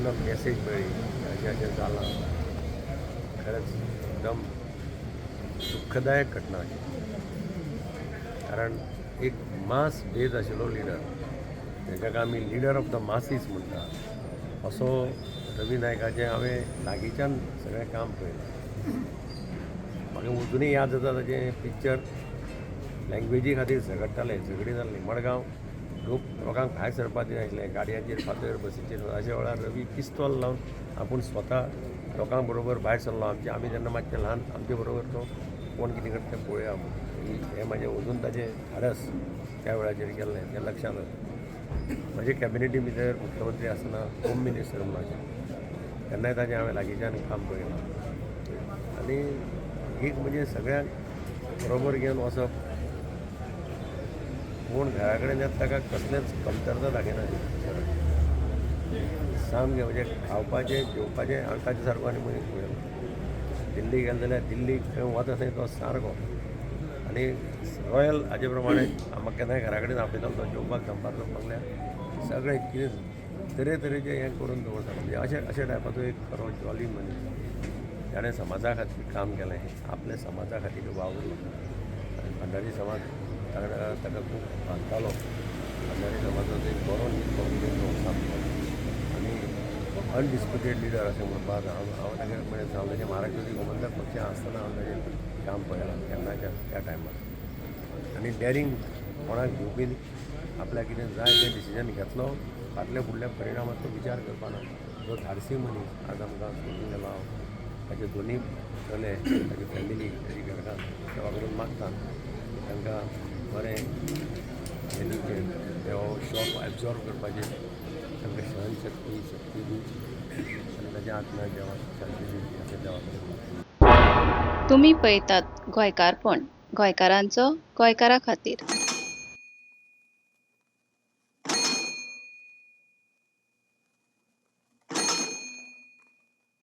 जेन्ना मॅसेज मेळ्ळी अशें अशें जालां, खरेंच एकदम दुख्खदायक घटना अशी. कारण एक मास बेज आशिल्लो लिडर, ताका आमी लिडर ऑफ the masses म्हणटा, असो रवी नायकाचें हांवें लागींच्यान सगळें काम पळयलां. म्हाका अजुनूय याद जाता ताचें पिक्चर, लँग्वेजी खातीर झगडटाले, झगडीं जाल्लीं. मडगांव लोक लोकांक भायर सरपाक दिनाशिल्ले, गाडयांचेर फातर, बसीचेर. अशा वेळार रवी पिस्तोल लावन आपूण स्वता लोकां बरोबर भायर सरलो. आमचे आमी जेन्ना मातशे ल्हान, आमचे बरोबर तो कोण कितें करता तें पळोवया म्हूण. हें म्हाजें अजून ताजें धाडस त्या वेळाचेर केल्लें तें लक्षांत आसा. म्हजे कॅबिनेटी भितर मुख्यमंत्री आसतना होम मिनिस्टर म्हणून आशिल्ले, तेन्नाय ताजें हांवें लागींच्यान काम पळयलां. आनी एक म्हणजे सगळ्यांक बरोबर घेवन वचप, कोण घरा कडेन येता ताका कसलेंच कमतरता दाखयनाशिल्लें. सामकें म्हणजे खावपाचें जेवपाचें हांवें ताजे सारको आनी मनीस पळयलो. दिल्ली गेले जाल्यार दिल्लीक खंय वता थंय तो सारको आनी रॉयल. हाजे प्रमाणे म्हाका केन्नाय घरा कडेन आपयतालो तो जेवपाक, दनपारचो बंगल्यार सगळें कितें तरेतरेचें हें करून दवरतालो. म्हणजे अशें अशे टायपाचो एक खरो जॉली मनीस, जाणें समाजा खातीर काम केलें, आपल्या समाजा खातीर वावुरलो. आनी भंडारी समाज ताका ताका खूब मानतालो. भंडारी समाजाचो एक बरो नीत सामको आनी अनडिस्प्युटेड लिडर अशें म्हणपाक हांव हांव तागेर म्हणजे हांव ताजें महाराष्ट्र गोमंतक पक्षांत आसतना हांव ताजें काम पळयलां तेन्नाच्या त्या टायमार. आनी डॅरींग, कोणाक भिवपी न्ही, आपल्याक कितें जाय तें डिसिजन घेतलो, फाटल्या फुडल्या परिणामाचो विचार करपाना. जो धाडसी मनीस आज आमकां सोडून गेलो. हांव ताचे दोनी चले, ताची फॅमिली, ताची घरकान्न देवा कडेन मागता, तांकां बरें हें दिवचें, हो शॉक एब्जॉर्ब करपाचें तांकां सहनशक्ती शक्ती दिवची आनी ताच्या आत्म्याक देवान शांती दिवची अशें देवा कडेन मागता. तुमी पळयतात गोंयकारपण, गोंयकारांचो गोंयकारा खातीर.